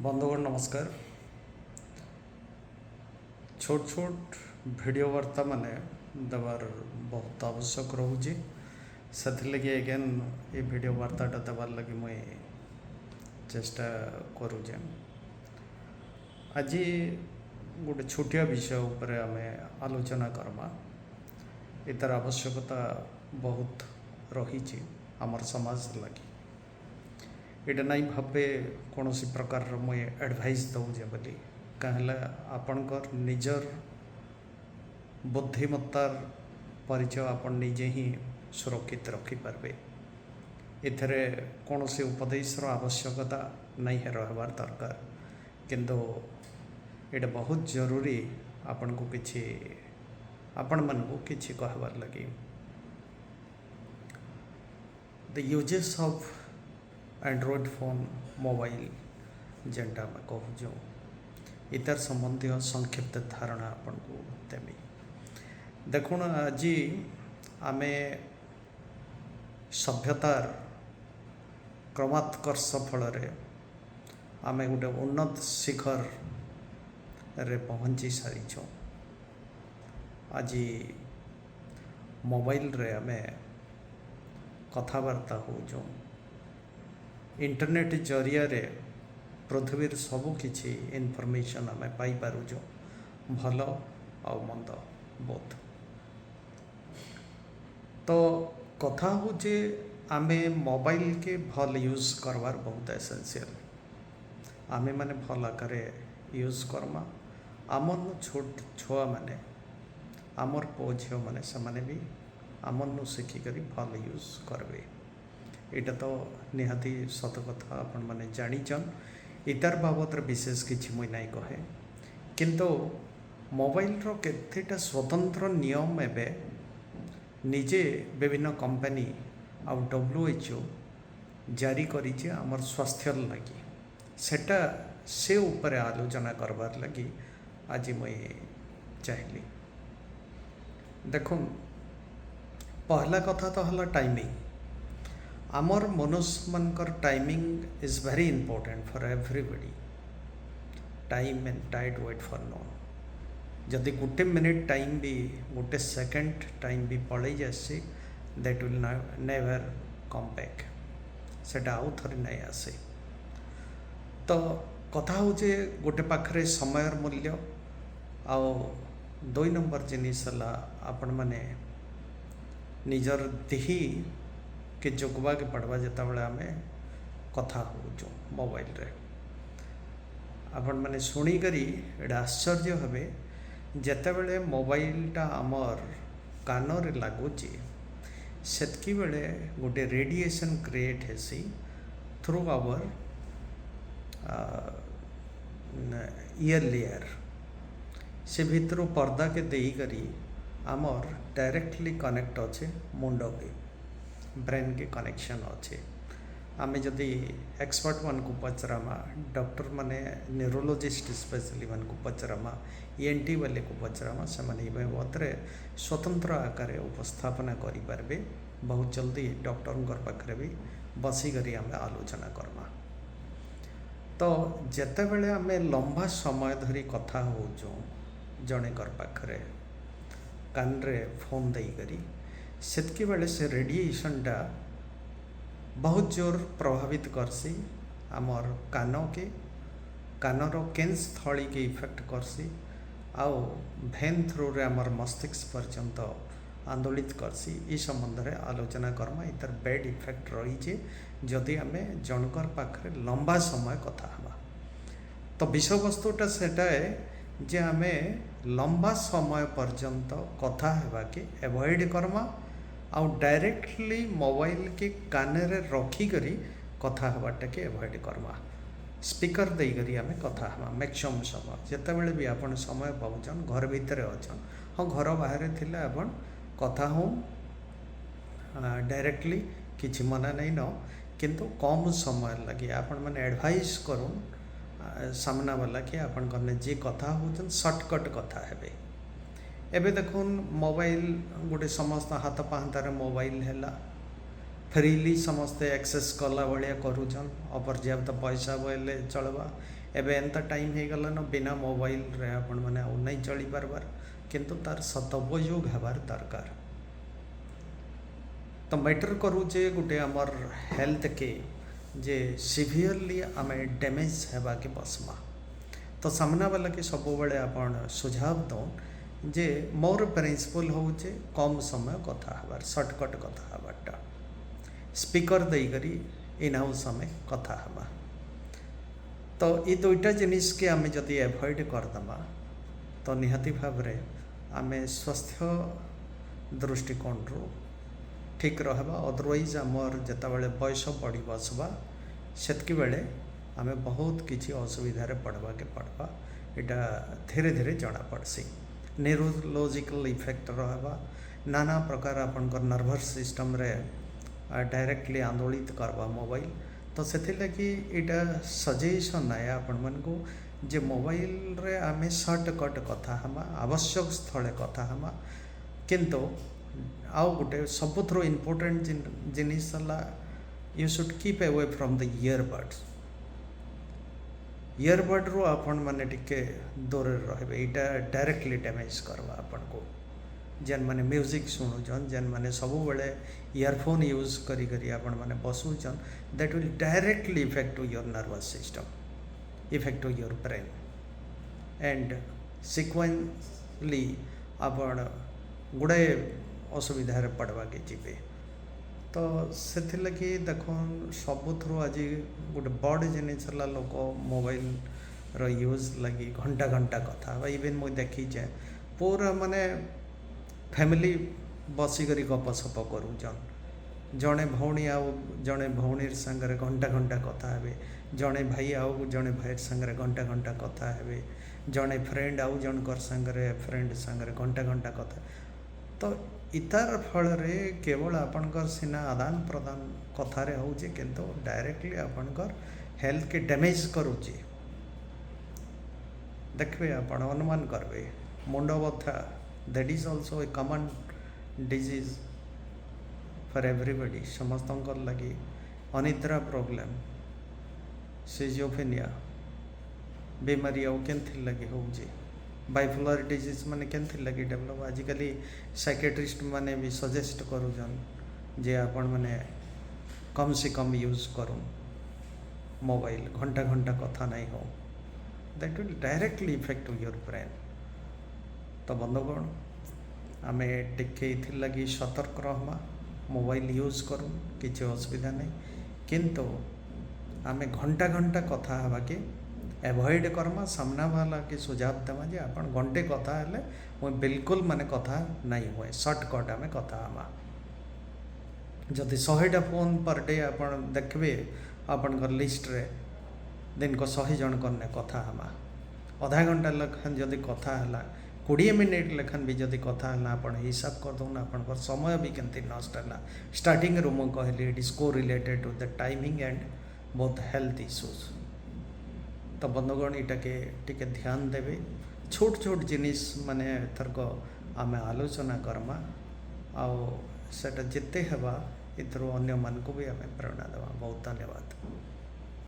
ବନ୍ଧୁଗଣ, ନମସ୍କାର। ଛୋଟ ଛୋଟ ଭିଡ଼ିଓ ବାର୍ତ୍ତା ମାନେ ଦେବାର ବହୁତ ଆବଶ୍ୟକ ରହୁଛି। ସେଥିଲାଗି ଏଗେନ୍ ଏ ଭିଡ଼ିଓ ବାର୍ତ୍ତାଟା ଦେବାର ଲାଗି ମୁଇଁ ଚେଷ୍ଟା କରୁଛେ। ଆଜି ଗୋଟେ ଛୋଟିଆ ବିଷୟ ଉପରେ ଆମେ ଆଲୋଚନା କର୍ମା। ଏତାର ଆବଶ୍ୟକତା ବହୁତ ରହିଛି ଆମର ସମାଜ ଲାଗି। ଏଇଟା ନାଇଁ ଭାବେ କୌଣସି ପ୍ରକାରର ମୁଇଁ ଆଡ଼ଭାଇସ୍ ଦଉଛେ ବୋଲି। କାଁ ହେଲା, ଆପଣଙ୍କର ନିଜର ବୁଦ୍ଧିମତ୍ତାର ପରିଚୟ ଆପଣ ନିଜେ ହିଁ ସୁରକ୍ଷିତ ରଖିପାରିବେ। ଏଥିରେ କୌଣସି ଉପଦେଶର ଆବଶ୍ୟକତା ନାଇଁ ରହିବାର ଦରକାର। କିନ୍ତୁ ଏଇଟା ବହୁତ ଜରୁରୀ ଆପଣଙ୍କୁ କିଛି, ଆପଣମାନଙ୍କୁ କିଛି କହିବାର ଲାଗି। The uses of Android phone, mobile ଯେନ୍ଟା ଆମେ କହୁଛୁ, ଇତାର ସମ୍ବନ୍ଧୀୟ ସଂକ୍ଷିପ୍ତ ଧାରଣା ଆପଣଙ୍କୁ ଦେମି। ଦେଖୁନ୍, ଆଜି ଆମେ ସଭ୍ୟତାର କ୍ରମୋତ୍କର୍ଷ ଫଳରେ ଆମେ ଗୋଟେ ଉନ୍ନତ ଶିଖରରେ ପହଞ୍ଚି ସାରିଛୁ। ଆଜି ମୋବାଇଲରେ ଆମେ କଥାବାର୍ତ୍ତା ହେଉଛୁ। ଇଣ୍ଟରନେଟ୍ ଜରିଆରେ ପୃଥିବୀର ସବୁ କିଛି ଇନଫର୍ମେସନ୍ ଆମେ ପାଇପାରୁଛୁ, ଭଲ ଆଉ ମନ୍ଦ ବୋଥ୍। ତ କଥା ହେଉଛି, ଆମେ ମୋବାଇଲକେ ଭଲ ୟୁଜ୍ କରବାର ବହୁତ ଏସେନ୍ସିଆଲ୍। ଆମେମାନେ ଭଲ ଆକାରରେ ୟୁଜ୍ କର୍ମା, ଆମର୍ନୁ ଛୋଟ ଛୁଆମାନେ, ଆମର୍ ପୁଅ ଝିଅମାନେ, ସେମାନେ ବି ଆମର୍ନୁ ଶିଖିକରି ଭଲ ୟୁଜ୍ କରିବେ। ଏଇଟା ତ ନିହାତି ସତ କଥା, ଆପଣମାନେ ଜାଣିଛନ୍। ଇତାର ବାବଦରେ ବିଶେଷ କିଛି ମୁଇଁ ନାଇଁ କହେ। କିନ୍ତୁ ମୋବାଇଲର କେତେଟା ସ୍ୱତନ୍ତ୍ର ନିୟମ ଏବେ ନିଜେ ବିଭିନ୍ନ କମ୍ପାନୀ ଆଉ WHO ଜାରି କରିছে ଆମର ସ୍ୱାସ୍ଥ୍ୟର ଲାଗି, ସେଟା ସେ ଉପରେ ଆଲୋଚନା କରବାର ଲାଗି ଆଜି ମୁଇଁ ଚାହିଁଲି। ଦେଖୁନ୍, ପହଲା କଥା ତ ହେଲା ଟାଇମିଂ। ଆମର ମନୁଷ୍ୟମାନଙ୍କର timing is very important for everybody. Time and tide wait for none. ଯଦି ଗୋଟେ ମିନିଟ୍ ଟାଇମ୍ ବି, ଗୋଟେ ସେକେଣ୍ଡ ଟାଇମ୍ ବି ପଳେଇ ଯାଏସି, that will never come back. ସେଟା ଆଉ ଥରେ ନାଇଁ ଆସେ। ତ କଥା ହେଉଛି, ଗୋଟେ ପାଖରେ ସମୟର ମୂଲ୍ୟ ଆଉ ଦୁଇ ନମ୍ବର ଜିନିଷ ହେଲା, ଆପଣମାନେ ନିଜର ଦିହିକେ ଜଗବାକେ ପଡ଼ବା। ଯେତେବେଳେ ଆମେ କଥା ହେଉଛୁ ମୋବାଇଲରେ, ଆପଣମାନେ ଶୁଣିକରି ଏଇଟା ଆଶ୍ଚର୍ଯ୍ୟ ହେବେ, ଯେତେବେଳେ ମୋବାଇଲଟା ଆମର୍ କାନରେ ଲାଗୁଛି, ସେତ୍କି ବେଳେ ଗୋଟେ ରେଡ଼ିଏସନ୍ କ୍ରିଏଟ୍ ହେସି ଥ୍ରୁ ଆୱାର ଇୟର୍ ଲେୟର୍। ସେ ଭିତରୁ ପର୍ଦାକେ ଦେଇକରି ଆମର୍ ଡାଇରେକ୍ଟଲି କନେକ୍ଟ ଅଛେ ମୁଣ୍ଡକେ, ବ୍ରେନ୍କେ କନେକ୍ସନ୍ ଅଛେ। ଆମେ ଯଦି ଏକ୍ସପର୍ଟମାନଙ୍କୁ ପଚରାମା, ଡକ୍ଟରମାନେ, ନ୍ୟୁରୋଲୋଜିଷ୍ଟ ସ୍ପେଶାଲି ମାନଙ୍କୁ ପଚରାମା, ଇଏନ୍ଟି ବାଲେକୁ ପଚରାମା, ସେମାନେ ଏ ବାବଦରେ ସ୍ୱତନ୍ତ୍ର ଆକାରରେ ଉପସ୍ଥାପନା କରିପାରିବେ। ବହୁତ ଜଲ୍ଦି ଡକ୍ଟରଙ୍କର ପାଖରେ ବି ବସିକରି ଆମେ ଆଲୋଚନା କର୍ମା। ତ ଯେତେବେଳେ ଆମେ ଲମ୍ବା ସମୟ ଧରି କଥା ହେଉଛୁ ଜଣେକର ପାଖରେ କାନରେ ଫୋନ୍ ଦେଇକରି, ସେତ୍କି ବେଳେ ସେ ରେଡ଼ିଏସନ୍ଟା ବହୁତ ଜୋର ପ୍ରଭାବିତ କର୍ସି ଆମର୍ କାନକେ, କାନର କେନ୍ ସ୍ଥଳୀକେ ଇଫେକ୍ଟ କର୍ସି ଆଉ ଭେନ୍ ଥ୍ରୁରେ ଆମର୍ ମସ୍ତିଷ୍କ ପର୍ଯ୍ୟନ୍ତ ଆନ୍ଦୋଳିତ କର୍ସି। ଇ ସମ୍ବନ୍ଧରେ ଆଲୋଚନା କର୍ମା। ଇତାର ବେଡ୍ ଇଫେକ୍ଟ ରହିଛେ ଯଦି ଆମେ ଜଣକର ପାଖରେ ଲମ୍ବା ସମୟ କଥା ହେବା। ତ ବିଷୟବସ୍ତୁଟା ସେଟା ଏ ଯେ ଆମେ ଲମ୍ବା ସମୟ ପର୍ଯ୍ୟନ୍ତ କଥା ହେବାକେ ଆଭଏଡ଼ କର୍ମା ଆଉ ଡାଇରେକ୍ଟଲି ମୋବାଇଲକେ କାନରେ ରଖିକରି କଥା ହେବାଟାକେ ଆଭଏଡ଼ କର୍ମା। ସ୍ପିକର ଦେଇକରି ଆମେ କଥା ହେବା ମ୍ୟାକ୍ସିମମ୍ ସମୟ। ଯେତେବେଳେ ବି ଆପଣ ସମୟ ପାଉଛନ୍, ଘର ଭିତରେ ଅଛନ୍, ହଁ, ଘର ବାହାରେ ଥିଲେ ଆପଣ କଥା ହଉନ୍ ଡାଇରେକ୍ଟଲି, କିଛି ମନା ନାଇଁ ନ। କିନ୍ତୁ କମ୍ ସମୟ ଲାଗି ଆପଣମାନେ ଆଡ଼ଭାଇସ୍ କରୁନ୍ ସାମ୍ନା ବାଲା କି ଆପଣଙ୍କର ଯିଏ କଥା ହେଉଛନ୍, ସର୍ଟକଟ୍ କଥା ହେବେ। ଏବେ ଦେଖୁନ୍, ମୋବାଇଲ ଗୋଟେ ସମସ୍ତ ହାତ ପାହାନ୍ତାରେ ମୋବାଇଲ ହେଲା, ଫ୍ରିଲି ସମସ୍ତେ ଆକ୍ସେସ୍ କଲା ଭଳିଆ କରୁଛନ୍। ଅପର୍ଯ୍ୟାପ୍ତ ପଇସା ବୋଇଲେ ଚଳବା। ଏବେ ଏନ୍ତା ଟାଇମ୍ ହେଇଗଲାନ, ବିନା ମୋବାଇଲରେ ଆପଣମାନେ ଆଉ ନାଇଁ ଚଳି ପାରବାର୍, କିନ୍ତୁ ତାର ସଦୁପଯୋଗ ହେବାର ଦରକାର। ତ ମ୍ୟାଟର୍ କରୁଛେ ଗୋଟେ ଆମର୍ ହେଲ୍ଥକେ ଯେ ସିଭିୟରଲି ଆମେ ଡ୍ୟାମେଜ୍ ହେବାକେ ବସ୍ମା। ତ ସାମ୍ନା ବାଲାକେ ସବୁବେଳେ ଆପଣ ସୁଝାବ ଦଉନ୍ ଯେ ମୋର ପ୍ରିନ୍ସିପଲ୍ ହଉଛେ କମ୍ ସମୟ କଥା ହେବାର୍, ସର୍ଟକଟ୍ କଥା ହେବାରଟା। ସ୍ପିକର ଦେଇକରି ଇନ୍ ହାଉସ୍ ଆମେ କଥା ହେବା। ତ ଏଇ ଦୁଇଟା ଜିନିଷକେ ଆମେ ଯଦି ଆଭଏଡ଼ କରିଦେମା, ତ ନିହାତି ଭାବରେ ଆମେ ସ୍ୱାସ୍ଥ୍ୟ ଦୃଷ୍ଟିକୋଣରୁ ଠିକ୍ ରହିବା। ଅଦରୱାଇଜ୍ ଆମର୍ ଯେତେବେଳେ ବୟସ ବଢ଼ି ବସ୍ବା, ସେତ୍କି ବେଳେ ଆମେ ବହୁତ କିଛି ଅସୁବିଧାରେ ପଡ଼ବାକେ ପଡ଼ବା। ଏଇଟା ଧୀରେ ଧୀରେ ଜଣା ପଡ଼୍ସି। ନ୍ୟୁରୋଲୋଜିକାଲ ଇଫେକ୍ଟ ରହିବା, ନାନା ପ୍ରକାର ଆପଣଙ୍କର ନର୍ଭସ୍ ସିଷ୍ଟମ୍ରେ ଡାଇରେକ୍ଟଲି ଆନ୍ଦୋଳିତ କରବା ମୋବାଇଲ। ତ ସେଥିଲାଗି ଏଇଟା ସଜେସନ୍ ଆଏ ଆପଣମାନଙ୍କୁ ଯେ ମୋବାଇଲରେ ଆମେ ସର୍ଟକଟ୍ କଥା ହେମା, ଆବଶ୍ୟକ ସ୍ଥଳେ କଥା ହେମା। କିନ୍ତୁ ଆଉ ଗୋଟେ ସବୁଥିରୁ ଇମ୍ପୋର୍ଟାଣ୍ଟ ଜିନିଷ ହେଲା, you should keep away from the earbuds. ଇୟରବଡ଼ରୁ ଆପଣମାନେ ଟିକେ ଦୂରରେ ରହିବେ। ଏଇଟା ଡାଇରେକ୍ଟଲି ଡ୍ୟାମେଜ୍ କରବା ଆପଣଙ୍କୁ। ଯେନ୍ମାନେ ମ୍ୟୁଜିକ୍ ଶୁଣୁଛନ୍, ଯେନ୍ମାନେ ସବୁବେଳେ ଇୟରଫୋନ୍ ୟୁଜ୍ କରି କରି ଆପଣମାନେ ବସୁଛନ୍, that will directly effect to your nervous system, effect to your brain and sequentially ଆପଣ ଗୁଡ଼ାଏ ଅସୁବିଧାରେ ପଡ଼ବାକେ ଯିବେ। ତ ସେଥିଲାଗି ଦେଖୁନ୍, ସବୁଥିରୁ ଆଜି ଗୋଟେ ବଡ଼ ଜିନିଷ ହେଲା ଲୋକ ମୋବାଇଲର ୟୁଜ୍ ଲାଗି ଘଣ୍ଟା ଘଣ୍ଟା କଥା ହେବା। ଇଭେନ୍ ମୁଇଁ ଦେଖିଛେ, ପୁରା ମାନେ ଫ୍ୟାମିଲି ବସିକରି ଗପସପ କରୁଛନ୍। ଜଣେ ଭଉଣୀ ଆଉ ଜଣେ ଭଉଣୀର ସାଙ୍ଗରେ ଘଣ୍ଟା ଘଣ୍ଟା କଥା ହେବେ, ଜଣେ ଭାଇ ଆଉ ଜଣେ ଭାଇର ସାଙ୍ଗରେ ଘଣ୍ଟା ଘଣ୍ଟା କଥା ହେବେ, ଜଣେ ଫ୍ରେଣ୍ଡ ଆଉ ଜଣଙ୍କର ସାଙ୍ଗରେ ଫ୍ରେଣ୍ଡ ସାଙ୍ଗରେ ଘଣ୍ଟା ଘଣ୍ଟା କଥା। ତ ଇତାର ଫଳରେ କେବଳ ଆପଣଙ୍କର ସିନା ଆଦାନ ପ୍ରଦାନ କଥାରେ ହେଉଛି, କିନ୍ତୁ ଡାଇରେକ୍ଟଲି ଆପଣଙ୍କର ହେଲ୍ଥକେ ଡ୍ୟାମେଜ୍ କରୁଛି। ଦେଖିବେ ଆପଣ, ଅନୁମାନ କରିବେ, ମୁଣ୍ଡ ବଥା, that is also a common disease for everybody, ସମସ୍ତଙ୍କର ଲାଗି। ଅନିଦ୍ରା ପ୍ରୋବ୍ଲେମ୍, ସିଜୋଫେନିଆ ବେମାରୀ ଆଉ କେନ୍ଥିର୍ ଲାଗି ହେଉଛି? ବାଇପୋଲାର ଡିଜିଜ୍ ମାନେ କେନ୍ଥିର୍ ଲାଗି ଡେଭଲପ୍? ଆଜିକାଲି ସାଇକେଟ୍ରିଷ୍ଟ ମାନେ ବି ସଜେଷ୍ଟ କରୁଛନ୍ ଯେ ଆପଣମାନେ କମ୍ ସେ କମ୍ ୟୁଜ୍ କରୁନ୍ ମୋବାଇଲ, ଘଣ୍ଟା ଘଣ୍ଟା କଥା ନାଇଁ ହଉ। That will directly effect your brain. ତ ବନ୍ଧୁଗଣ, ଆମେ ଟିକେ ଏଥିର୍ଲାଗି ସତର୍କ ରହମା। ମୋବାଇଲ ୟୁଜ୍ କରୁନ୍, କିଛି ଅସୁବିଧା ନାହିଁ, କିନ୍ତୁ ଆମେ ଘଣ୍ଟା ଘଣ୍ଟା କଥା ହେବାକେ ଆଭଏଡ଼ କର୍ମା। ସାମ୍ନା ବାଲାକେ ସୁଝାବ ଦେମା ଯେ ଆପଣ ଘଣ୍ଟେ କଥା ହେଲେ ମୁଇଁ ବିଲକୁଲ ମାନେ କଥା ନାଇଁ ହୁଏ, ସର୍ଟକଟ୍ ଆମେ କଥା ହେମା। ଯଦି 100ଟା ଫୋନ୍ ପର୍ ଡେ ଆପଣ ଦେଖିବେ ଆପଣଙ୍କର ଲିଷ୍ଟରେ, ଦିନକ 100 ଜଣଙ୍କର କଥା ହେମା। ଅଧା ଘଣ୍ଟା ଲେଖାନ୍ ଯଦି କଥା ହେଲା, 20 ମିନିଟ୍ ଲେଖାନ୍ ବି ଯଦି କଥା ହେଲା, ଆପଣ ହିସାବ କରିଦଉନ୍ ଆପଣଙ୍କର ସମୟ ବି କେମିତି ନଷ୍ଟ ହେଲା। ଷ୍ଟାର୍ଟିଂରୁ ମୁଁ କହିଲି, it is co-related to the timing and both health issues. ତ ବନ୍ଧୁଗଣ, ଏଇଟାକେ ଟିକେ ଧ୍ୟାନ ଦେବେ। ଛୋଟ ଛୋଟ ଜିନିଷ ମାନେ ଏଥରକ ଆମେ ଆଲୋଚନା କର୍ମା ଆଉ ସେଟା ଯେତେ ହେବା, ଏଥିରୁ ଅନ୍ୟମାନଙ୍କୁ ବି ଆମେ ପ୍ରେରଣା ଦେବା। ବହୁତ ଧନ୍ୟବାଦ।